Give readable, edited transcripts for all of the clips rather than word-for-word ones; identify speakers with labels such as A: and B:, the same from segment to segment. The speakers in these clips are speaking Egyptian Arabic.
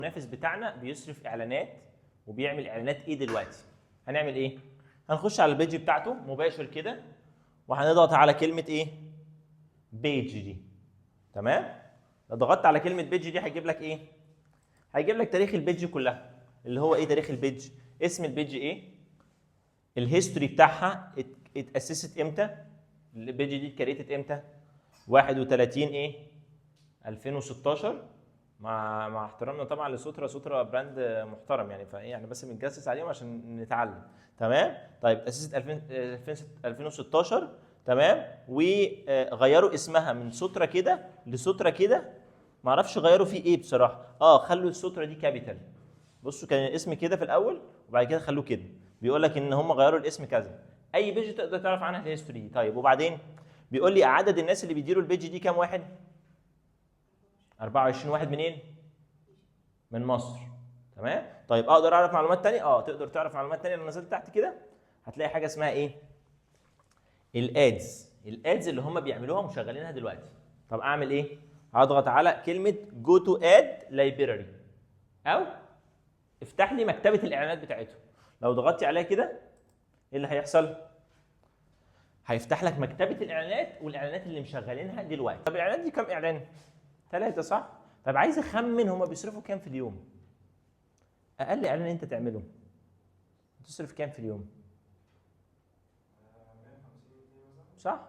A: المنافس بتاعنا بيصرف اعلانات وبيعمل اعلانات ايه دلوقتي. هنعمل ايه؟ هنخش على ال page بتاعته مباشر كده، وهنضغط على كلمة ايه؟ page دي. تمام؟ لو ضغطت على كلمة page دي هيجيب لك ايه؟ هيجيب لك تاريخ ال page كلها، اللي هو ايه تاريخ ال page؟ اسم ال page ايه؟ ال history بتاعها، اتاسست امتى؟ ال page دي ات created امتى؟ 31 ايه؟ 2016. مع احترامنا طبعا لسوترا، سوترا brand محترم يعني، فايه يعني بس بنجسس عليهم عشان نتعلم. تمام؟ طيب، اسست 2000 2016، تمام، وغيروا اسمها من سوترا كده لسوترا كده، ما اعرفش غيروا فيه ايه بصراحه. خلوا السوترا دي capital. بصوا، كان الاسم كده في الاول وبعد كده خلوه كده. بيقول لك ان هم غيروا الاسم كذا. اي page تقدر تعرف عنها ال history دي. طيب، وبعدين بيقول لي عدد الناس اللي بيديروا ال page دي كام واحد؟ 24 واحد. منين؟ من مصر. تمام. طيب، اقدر اعرف معلومات تانية؟ اه، تقدر تعرف معلومات تانية. لو نزلت تحت كده هتلاقي حاجة اسمها ايه؟ ال ads. ال ads اللي هم بيعملوها ومشغلينها دلوقتي. طب اعمل ايه؟ هضغط على كلمة go to ad library او افتح لي مكتبه الاعلانات بتاعتهم. لو ضغطتي عليها كده ايه اللي هيحصل؟ هيفتح لك مكتبه الاعلانات والاعلانات اللي مشغلينها دلوقتي. طب الاعلانات دي كام اعلان؟ ثلاثه، صح؟ طب عايز اخمن هما بيصرفوا كام في اليوم. اقل اعلان انت تعمله تصرف كام في اليوم؟
B: 150 200 مثلا.
A: صح؟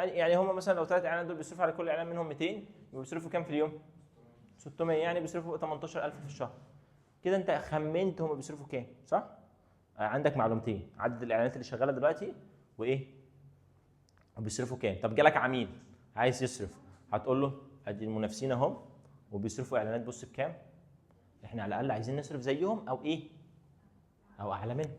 A: يعني هم مثلا لو ثلاث اعلانات دول بيصرفوا على كل اعلان منهم 200، يبقوا بيصرفوا كام في اليوم؟ 600، يعني بيصرفوا 18000 في الشهر. كده انت خمنت هم بيصرفوا كام، صح؟ عندك معلومتين: عدد الاعلانات اللي شغالة دلوقتي وايه؟ وبيصرفوا كام. طب جالك عميل عايز يصرف، هتقول له ادي المنافسين اهم وبيصرفوا اعلانات، بص بكام، احنا على الاقل عايزين نصرف زيهم او ايه؟ او اعلى منهم.